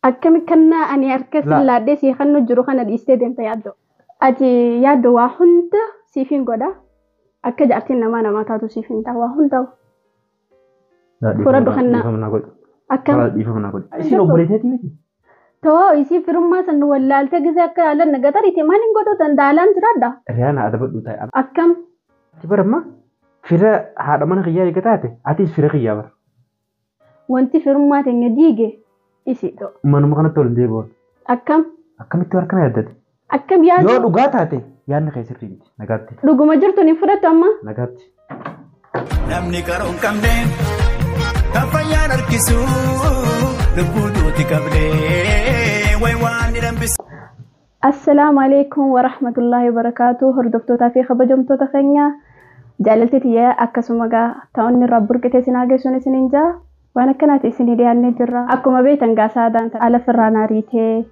Akkami kannaa ani harka Laa. Sillaadhee sii kannu jiru kana dhiistee deemta yaaddoo. Ati yaaddoo waa hunda siif hin godha. Akka jaartiin namaa namaa taatu siif hin ta'a waa hunda. Fudhadhu kannaa. Dhiifama naa godhi. Akkam Dhiifama naa godhi. Isin obboleettii miti. Too isii firummaa san wallaaltee gisee akka haalan na gaxariite maal hin godhuu danda'alaan jiraadha. Riyaana adabadhu taa'e. Akkam Ati bara amma fira haadha mana kiyyaa eega taate atis fira kiyyaa bara. Wanti firummaa teenya diige isii too. Manuma kanatti ol hin deebi'u. Akkam Akkamitti harka na yaaddate? Akkam Yoo yaaddu dhugaa taate yaadni kee sirrii miti. Nagaatti. Dhuguma jirtu ni fudhattu amma. Nagaatti. Namni qaroo hin qabne kan fayyaan harkisu lubbuu duuti qabdee wayi waan ni dambisu. Assalaamu alaikum wa rahmatullahi wa barakaatu. Hordoftootaa fi kabajamtoota keenya jaalalti tiyya akkasuma gaa ta'onni irraa burqitee isin haa geessuun isiniin jaa waan akkanaati isinii dhiyaannee jirra. Akkuma beektan gaa saadaan ala firraan ariitee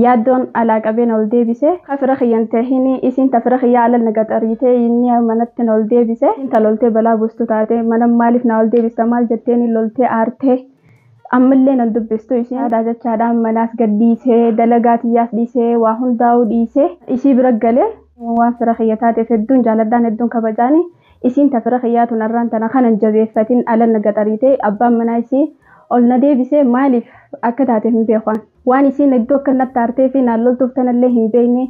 yaaddoon alaa qabeen ol deebise. Ka fira kiyyan tahini isin ta fira kiyya ala naga xariitee inni manatti ol deebise. Inta loltee balaa buustu taate mana maaliif na ol deebista maal jetteen loltee aartee ammallee nan dubbistu ishee aadaa jechaadhaan manaas gad dhiisee dalagaa tiyyaas dhiisee waa hundaa'uu dhiisee ishii bira galee waan fira kiyya taateef hedduun jaaladhaan hedduun kabajaani isiin ta fira kiyyaa tun arraan tana kanan jabeeffatin ala na gaxariitee abbaan manaa isii ol na deebisee maaliif akka taate hin beekan waan isiin iddoo akka natti aartee fi naan loltuuf tanallee hin beekne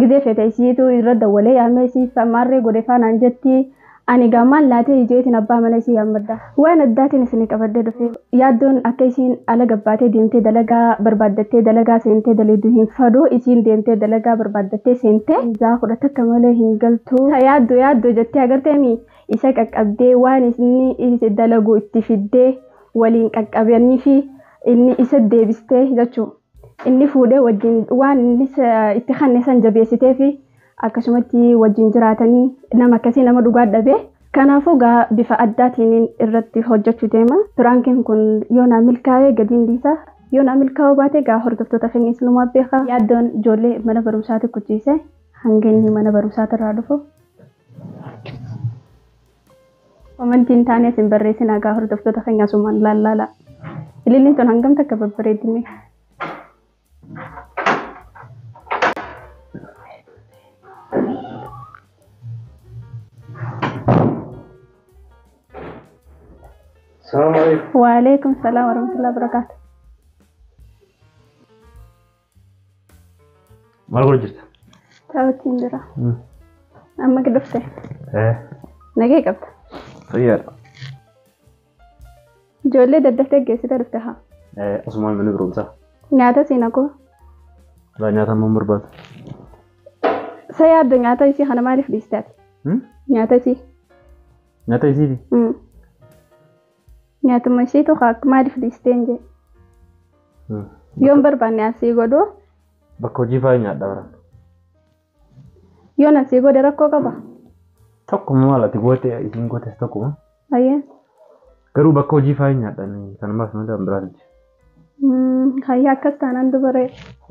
gizee fete isiitu irra dawwalee yaamee isii maarree godhe faanaan jetti ani gamaan laatee ijeetiin abbaa mana isii yaammadha. Waan addaatiin isinii qabadhee dhufe yaaddoon akka isiin ala gabbaatee deemtee dalagaa barbaaddattee dalagaa seentee dalagu hin fadhu isiin deemtee dalagaa barbaaddattee seentee zaa 11 malee hin galtu. Yaaddoo yaaddoo jettee agarteemi isa qaqqabdee waan inni dalagu itti fiddee waliin qaqqabanii fi inni isa deebistee jechuudha. Inni fuudhee wajjin waan inni itti kanne san jabeessitee fi akkasumatti wajjin jiraatanii nama akkasii nama dhugaa dhabe. Kanaafuu gaa bifa addaatiin irratti hojjechuu deema. Piraankiin kun yoo naa milkaa'ee gadiin dhiisa. Yoo naa milkaa'uu baate gaa hordoftoota keenya isinumaa beeka. Yaaddoon ijoollee mana barumsaatti kuchiise hanga inni mana barumsaatti irraa dhufu. Komentiin taanee isin barreessinaa gaa hordoftoota keenya asumaan laallaala. Ililliin tun hangam takka babbareeddime. Salaamu alaikum. Waalaikum salaam warahmatullahi wabarakatuh. Maal godhu jirta? Taa'uutiin jira. Amma dhufte. Eh. Nagee qabda. Fayyaadha. Ijoollee daddaftee geessitee dhufte haa. Eh, asumaan mana barumsaa. Nyaata siin akkoo. Laa nyaata ammoo hin barbaadu. Sa yaaddo nyaata isii kana maaliif dhiiste ati? Nyaata isii. Nyaata isiiti? Nyaatuma isiitu haa maaliif dhiistee hin jee. Yoon barbaanne asii godhu. Bakka hojii fa'aa nyaadha bara. Yoon asii godhe rakkoo qaba. Tokkuma maal ati goote isiin gootes tokkuma. Ayyee. Garuu bakka hojii fa'aa nyaadha kanumaaf malee waan biraati. Hayya akkas taanaan dubaree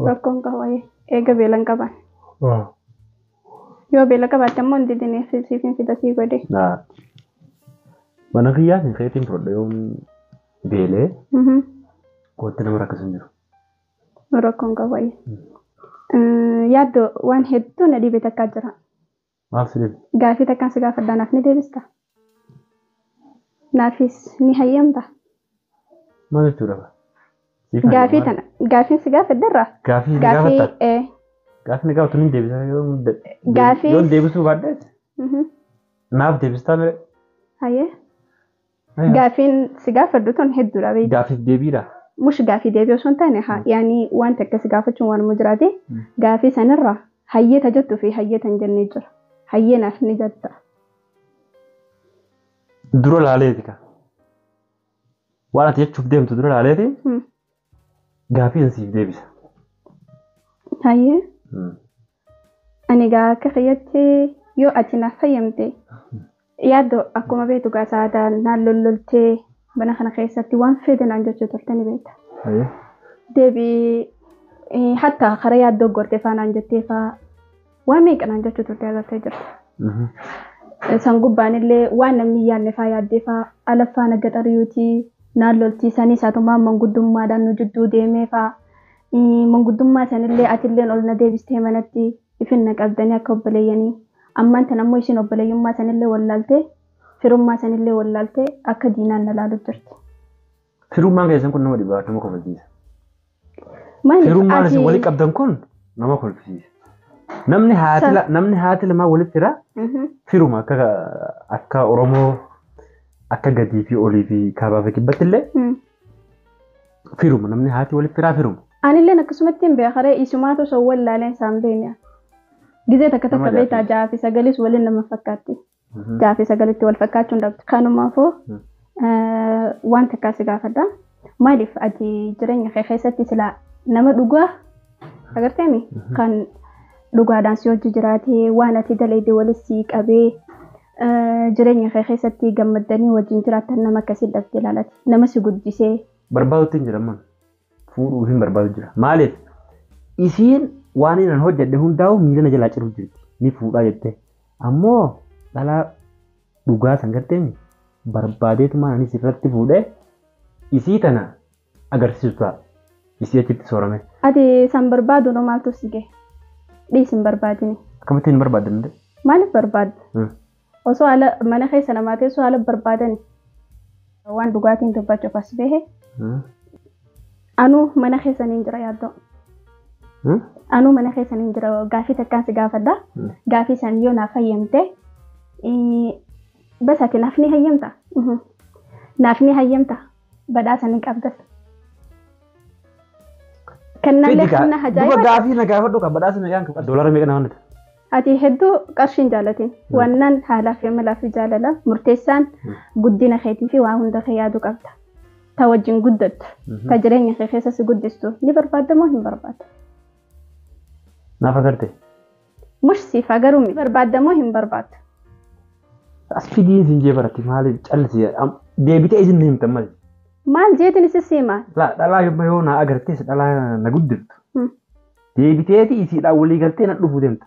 rakkoon qabu ayyee eega beela hin qaban. Yoo beela qabaatte immoo hin didine siif hin fida sii godhe. Mana kiyyaa hin keetiin fudhadha yoon beelee kootti nama rakkisu hin jiru. Rakkoon qabu ayyee. Yaaddoo waan hedduu na dhibe takkaa jira. Maal si dhibe? Gaafii takkaan si gaafadhaa naaf ni deebista? Naafis ni hayyamta? Maal jechuudha? Gaafii tana gaafiin si gaafadharraa? Gaafii si Gaafii gaafatta? Gaafii ni gaafatu ni deebisa Gaafii yoon deebisuu baadhees naaf deebistaa malee. Hayyee. Gaafiin si gaafadhu tun hedduudha beektaa. Gaafiif deebiidha. Mush gaafii deebii osoo hin taane haa yaani waan takka si gaafachuun waanuma jiraate gaafii sanirraa hayyee ta jettuu fi hayyee tan jennee jira. Hayyee naaf ni jetta. Dura laaleeti ka. Waan ati jechuuf deemtu dura laaleeti gaafii san siif deebisa. Hayyee. Ani gaa akka kiyyatti yoo ati naaf fayyamte yaaddoo akkuma beektu gaa saadaan naan lolloltee mana kana keessatti waan feete naan jechuu turte ni beekta. Hayyee. Deebii hatta karaa yaaddoo gortee faa naan jettee faa waan meeqa naan jechuu turte agartee jirta. San gubbaan illee waan namni hin yaadne faa yaaddee faa alaffaa na gaxariyyuutii naan loltii sanii isaatumaa manguddummaadhaan nu jidduu deemee faa Manguddummaa sanillee atilleen ol na deebistee manatti ifinna qabdanii akka obboleeyyanii. Ammaan tan ammoo ishiin obboleeyyummaa sanillee wallaaltee firummaa sanillee wallaaltee akka diinaan na laalu jirti. Firummaan keessan kun nama dhibaa nama kofalchiisa. Maaliif Firummaan isin ati walii qabdan kun nama kolfisiisa. Namni haati lamaa walitti hira firuma akka Oromoo akka gadii fi olii fi kaabaa fi kibbatti illee firuma namni haati walitti hiraa firuma. Anilleen akkasumatti hin beekaree isumaatu osoo wallaaleen isaan beekne. Gizee takka Nama takka beektaa jaafis. 6 fi 9 waliin nama fakkaatti. 6 fi 9tti wal fakkaachuu hin dhabdu. Kanumaafuu waan takkaa si gaafadha. Maaliif ati jireenya kee keessatti silaa nama dhugaa agarteemi kan dhugaadhaan si hojii jiraatee waan ati dalagde walis si qabee jireenya kee keessatti gammaddanii wajjin jiraattan nama akkasii dhabde ilaalati. Nama si guddisee. Barbaadutti hin jiran man. Fuudhuu hin barbaadu jira. Maaliif? Isiin waan inni hojjedhe hundaa'u miila na jalaa ciru jirti. Ni fuudhaa jettee. Ammoo dhalaa dhugaa san garteemi barbaadeetumaan anis irratti fuudhee isii tana agarsiisu ta'a. Isii achitti soorame. Ati san barbaadu noo maaltu si gahe? Dhiisi hin barbaadini. Akkamitti hin barbaadan? Maaliif barbaadda? Osoo haala mana keessa namaa teessoo haala barbaadan waan dhugaatiin dubbachuuf as bahe anuu mana keessa niin jira yaaddoo. Anuu mana keessa niin jira gaafii takkaan si gaafadha. Gaafii san yoo naaf hayyamte bas ati naaf ni hayyamta. Naaf ni hayyamta. Badhaasa ni qabdas. Kennallee kenna Duba ajaa'ibaa. gaafii na gaafadhu kan badhaasa meeqaan qaba? Doolara meeqa na hojjeta? Ati hedduu qarshiin jaalatin. Wannaan haalaa fi amalaa fi jaalala murteessaan guddina keetii fi waa hunda kee yaaduu qabda. Ta wajjin guddattu. Ta jireenya kee keessa si guddistu. Ni barbaadda moo hin barbaaddu? Naaf agarte. Mush siif agaruu barbaadda moo hin barbaaddu? As fidiin siin jee baratti maaliif callisi deebitee isin ni himtan maali? Maal jeetin isi siima? Laa dhalaa yoo na agartees dhalaa na guddiftu. Deebiteeti isiidhaan walii galtee na dhufuu deemta.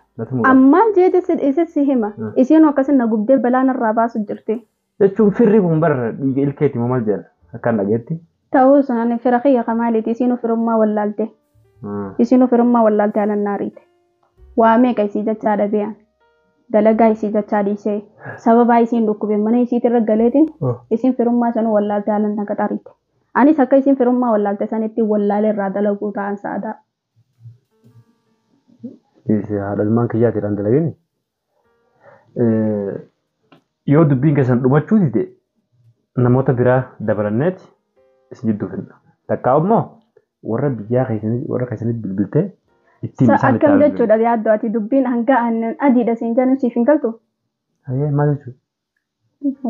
Ammaal jeetin isi si hima. Isiin akkasin na gubdee balaa narraa baasu jirti. Jechuun firri kun bara dhiiga ilkeeti moo maal jedha akkaan dhageetti. Ta'uu sanaan fira kiyya kamaaliiti isiin firummaa wallaalte. Isiin firummaa wallaalte alan naariite. Waa meeqa isii jechaa dhabee dalagaa isii jechaa dhiisee sababaa isiin dhukkube mana isiitirra galeetiin isiin firummaa sanuu wallaalte alan na qaxariite. Anis akka isiin firummaa wallaalte sanitti wallaalee irraa dalaguu ta'an sa'aadaa. Haadha ilmaan kiyyaatiidhaan dalagini. Yoo dubbiin keessan dhumachuu dide namoota biraa dabalanneeti isin jidduu finna. Takkaa immoo warra biyyaa warra keessanitti bilbiltee ittiin isaan itti Akkam jechuudha yaaddoo ati dubbiin hanga aannan adiidha siin jedhan siif hin galtu? Hayyee maal jechuudha?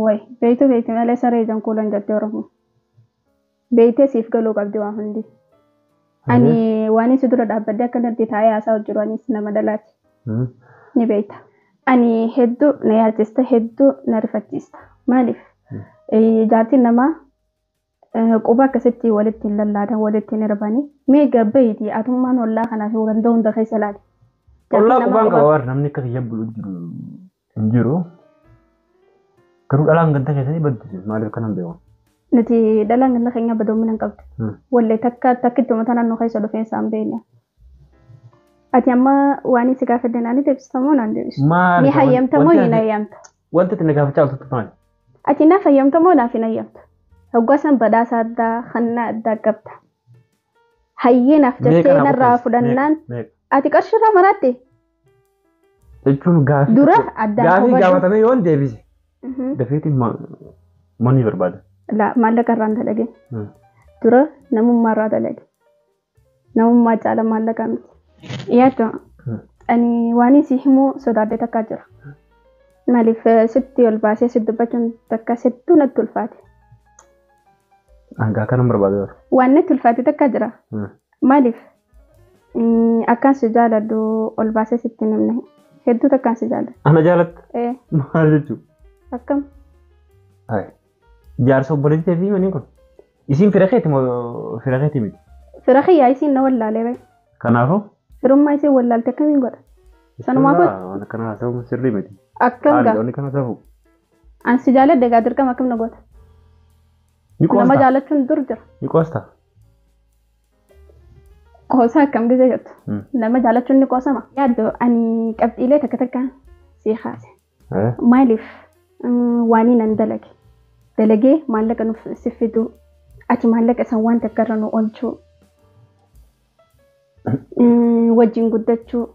Wayi beektu beekti malee saree ijaan kuulan jettee Oromoo. Beektee siif galuu qabdi waan hundi. Ani waan isi dura dhaabbadde akkanatti taa'ee haasaa jiru anis nama dhalaati. Ni beekta. Ani hedduu na yaachista hedduu na rifachiista. Maaliif? Jaartiin namaa quba akkasitti walitti hin lallaadan walitti hin hirbanii. Mee gabbayti atummaan ollaa kanaaf ganda hunda keessa laali. Ollaa qubaan qaba warra namni akka kiyya bulu jiru hin jiru. Garuu dhalaan ganda keessanii baddu maaliif kanan beeku? Nuti dhalaan ganda keenya badoomina hin qabdu. Wallee takka takkittuma tanaan nu keessa dhufeen isaan beekna. Ati amma waan si gaafadhe naan deebista moo naan deebistu? Ni hayyamta moo hin hayyamta? Wanti ati na gaafachaa jirtu maali? Ati naaf hayyamta moo naaf hin hayyamtu? Hoggaa san badhaasa addaa hannaa addaa qabda. Hayyee naaf jettee narraa fudhannaan ati qarshiirraa maratte? Jechuun gaafii Dura addaan gaafii gaafatamee yoon deebise dafeetiin manii barbaada. La maallaqa irraan dalage. Dura namummaa irraa dalage. Namummaa caala maallaqa miti. Yaaddo ani waan si himuu sodaadde takkaa jira. Maaliif sitti ol baasee si dubbachuun takka sittuu natti ulfaate. Hangaa kanan barbaadu. Waan natti ulfaate takka jira. Maaliif akkaan si jaaladhu ol baasee sitti hin himne. Hedduu takkaan si jaaladha. Ana jaalatta? Maal jechuudha? Akkam? Jaarsa obboleettii fi maniin kun. Isiin fira keeti moo fira keeti miti? Fira kiyyaa isiin na wallaalee bahe. Kanaafuu? Firummaa isiin wallaalte akkamiin godha? Sanumaaf Waan akkana haasa'uun sirrii miti. Akkam gaa? Waan akkana haasa'u. An si jaaladhe egaa dirqama akkam na goota? Ni Nama qoostaa? jaalachuun dur jira. Ni qoostaa? Qoosaa akkam gisee jettu. Nama jaalachuun ni qoosama. Yaaddoo ani qabxiilee takka takka sii kaase. Maaliif waan nan dalage? Dalagee maallaqa nuuf si fidu. Ati maallaqa san waan takka irra nu oolchuu. Wajjin guddachuu.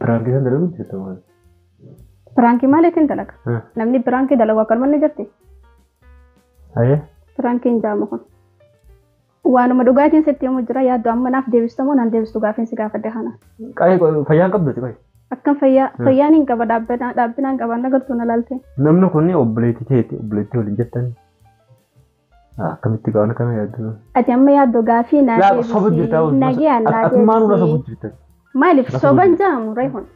Piraankii san dalagu jirta maal? Piraankii maaliitiin dalaga? Namni piraankii dalagu akkanuma ni jirti. Piraankiin jaamu kun. Waanuma dhugaatiin sitti himu jira yaaddoo amma naaf deebistu moo naan deebistu gaafiin si gaafadhe kana. Fayyaan qabdu qoy. Akkam fayyaa fayyaan hin qaba dhaabbinaan qaba na gartuu na laalte. Namni kun obboleettii teeti obboleettii waliin jettan. Akkamitti qaban kana yaaddoo. Ati amma yaaddoo gaafii naa deebisi. Soba jirta. Nagayaan naa Ati maal nurra deebisi. soba jirta? Maaliif soban jaamu reehun?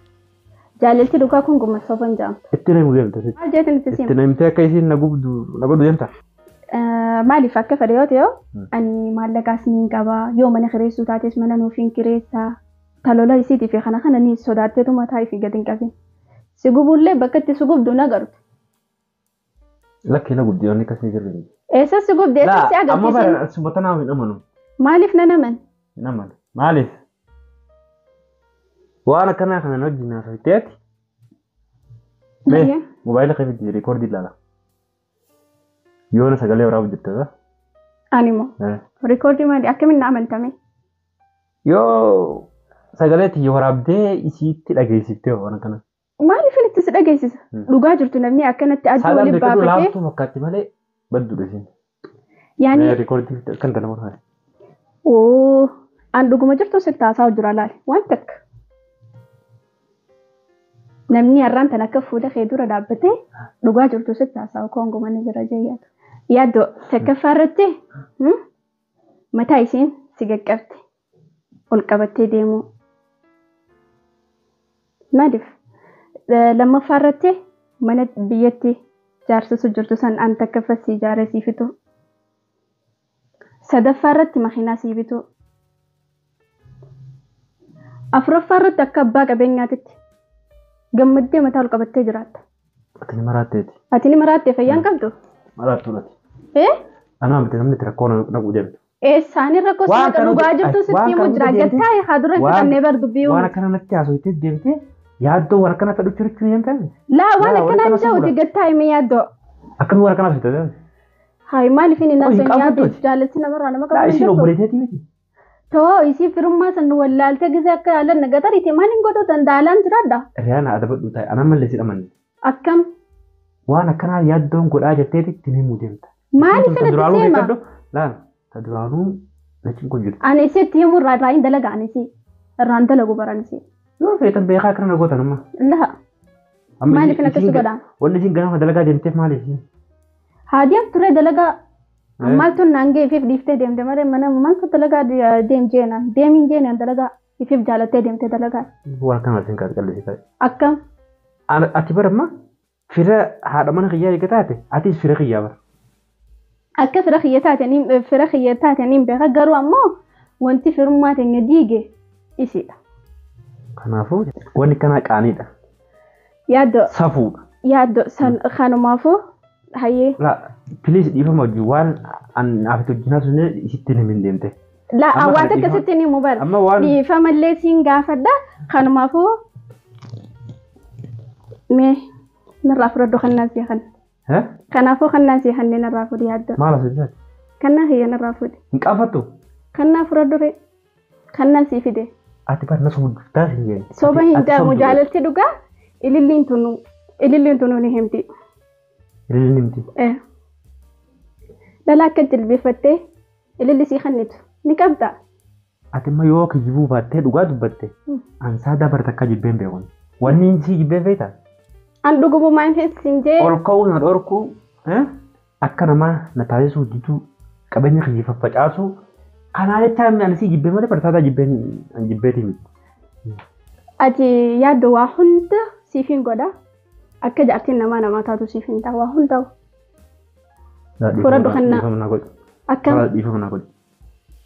Jaalalti dhugaa kun guma soban jaamu. Itti na himu deemta. Maal jeetin itti Itti siima? na himtee akka isiin na gubdu na godhu deemta. Maaliif akka fedhe yoo ta'e ani maallaqaas niin qaba yoo mana kireessuu taates mana nuuf hin kireessaa talola isiitii fi kana kana ni sodaatteetu mataa ifii gadi hin qabin. Si gubullee bakka itti si gubdu na gartu. Lakkee na gubdi yoonni akkasii jirru. Eessa si gubde eessa si Amma agarsiisin? bara sumata naaf hin amanu. Maaliif nan aman? Hin amanu. Maaliif? Waan akkanaa kana wajjin haasofteeti. Mee mobaayila kee fidii rikoordii ilaala. Yoona sagalee waraabu jirta. Ani moo rikoordii maali akkamiin na amantame? Yoo sagalee tiyya waraabdee isiitti dhageessiftee waan akkana. Maaliif itti si dhageessisa? Dhugaa jirtu namni akkanatti adda Saalaan waliin beekatu baafatee laaftuu fakkaatti malee badduudha isiin. yaani Rikoordii kan tana mormaa. oo an dhuguma jirtu sitti haasa'u jira laali waan takka. Namni har'aan tan akka fuula kee dura dhaabbatee dhugaa jirtu sitti haasa'u koonguma ni jira jee yaadu. Yaaddoo takkaffaa irratti mataa isiin si qaqqabde ol qabattee deemuu. Maaliif? Lammaffaa irratti mana biyyatti jaarsisu jirtu san an takkaffaa si ijaaree sii fitu. Sadaffaa irratti makiinaa sii bitu. Afuraffaa irratti akka abbaa qabeenyaatitti gammaddee mataa ol qabattee jiraatta. Ati ni maraatteeti. Ati ni maraattee fayyaan qabdu? Maraattuudhaati. Eh? Anaa miti namni itti rakkoo naquu deemtu. Eessaanii rakkoo Waan sana kana dhugaa jirtu sitti waan himu kana jira. deemtee- Gattaa'e haa dura waan- fixannee bar dubbii Waan uumu. akkana natti haasofteet deemtee yaaddoo waan akkana fedhu jirtu hin taane. Laa waan Laa, waan akkanaa akkana hin ta'uti suura. gattaa'e mee yaaddoo. Akkami waan akkana haasofte? Hayi maaliif inni Qoy, naaf hin hin yaaddu qaanfattu? jaalatti namarraa nama Laa qabu hin isiin jirtu. obboleetteeti miti. Too isii firummaa san wallaaltee gisee akka yaalan nagatariite maal hin godhuu danda'alaan jiraadha. Riyaana adabadhu taa'e anaan mallee si dhamanne. Akkam Waan akkanaa yaaddoon godhaa jetteeti ittiin himuu deemta. maaliif Ta inni duraanuu itti seema? beekadhu. Laa ta duraanuu lachiin kun jirti. Ani isitti himuu irraa irraa hin dalaga ani isii irraan dalagu baran isii. Yoo feetan beekaa akkana na gootan amma. Laha Amma maaliif inni akkasi isiin godhaa? Wanni isiin ganama dalagaa deemteef maaliif? Haa deemtu turee dalagaa maaltu naan ga'e ifiif dhiiftee deemte malee mana maaltu dalagaa deem jeenaan deemiin jeenaan dalagaa ifiif jaalattee deemte dalagaa Waan akkana isiin kaas qallisii ta'e. akkam Ati bara amma fira haadha mana kiyyaa eega taate atis fira kiyyaa bara. Akka fira kiyya taate fira kiyya taate niin beeka garuu ammoo wanti firummaa teenya diige isiidha. Kanaafuu wanni kanaa qaaniidha. Yaaddoo Safuudha. yaaddoo san kanumaafuu hayyee Laa piliis dhiifama hojii waan anaaf itti hojii naasuu isitti hin deemte. laa Amma waan kana takka dhiifama- sitti ni mubara. Amma waan Dhiifamallee siin gaafadha kanumaafuu mee narraa fudhadhu kannaa sii kan Hee? kanaafuu kannaa sii kanneen narraa fudhi yaaddoo. Maal asii Kannaa kiyya narraa fudhi. Hin qaanfattu? Kannaa fudhadhu ree. Kannaa sii fide. Ati bara na sobduftaa hin jeen. Soba hin jaamu jaalalti dhugaa ililliin tunu ililliin tunu ni himti. Ililliin himti. Eh. Dhala akka jilbeeffattee ililli sii kennitu ni qabda. Ati immoo yoo kijibuu baattee dhugaa dubbatte ansaa dabarte akka jibbeen beekun. Wanni sii jibbeen feetaa? An dhugubumaan siin jee Ol ka'uu na dhorkuu akka namaa na taasisuu diduu qabeenya kiyya faffacaasuu kanaa jecha ani sii jibbee malee bartaataa jibbeen an jibbeetii miti. Ati yaaddu waa hunda siif hin godha. Akka jaartiin namaa namaa taatu siif hin ta'a waa hunda. Fudhadhu kannaa. Dhiifama naa godhi. Akkam Dhiifama naa godhi.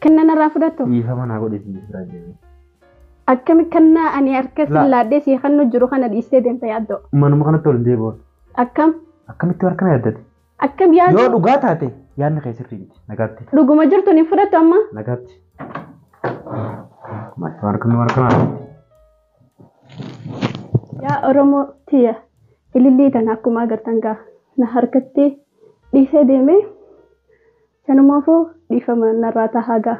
kennaa narraa fudhattu? Dhiifama naa godhi si biraa deemee. Akkami kennaa ani harka Laa. sin laadhee sii kennu jiru kana dhiistee deemta yaaddoo. Manuma kanatti ol hin deebi'u. Akkam Akkamitti harka na yaaddate? akkam Yoo yaaddu dhugaa taate yaadni kee sirrii miti. Nagaatti. dhuguma jirtu ni fudhattu amma Nagaatti. Waan akkamii waan akkanaa. Yaa Oromoo tiyya, ilillii tana akkuma agartan gaa na harkatti dhiisee deeme, sanumaafuu dhiifama narraa tahaa gaa.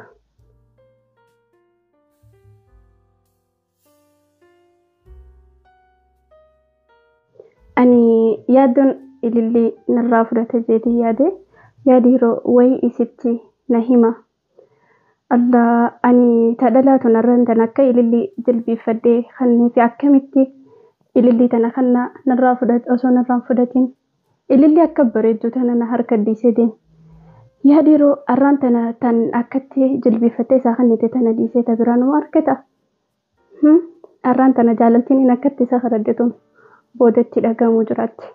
Ani yaaddoon ilillii narraa fudhate jeetii yaade, yaadi yeroo wayii isitti na hima. Allah, ani ta dhalaatu narraan tan akka ilillii jilbiiffadhee kannee fi akkamitti ilillii tana kan narraa fudhate osoo narraan fudhatin ilillii akka bareeddu tana na harka dhiisee deeme. Yaadi yeroo arraan tana tan akkatti jilbiiffattee isaa kannite tana dhiisee ta biraa numa argata. Arraan tana jaalaltiin inni akkatti isa kadhadhe tun boodatti dhagahamuu jiraatti.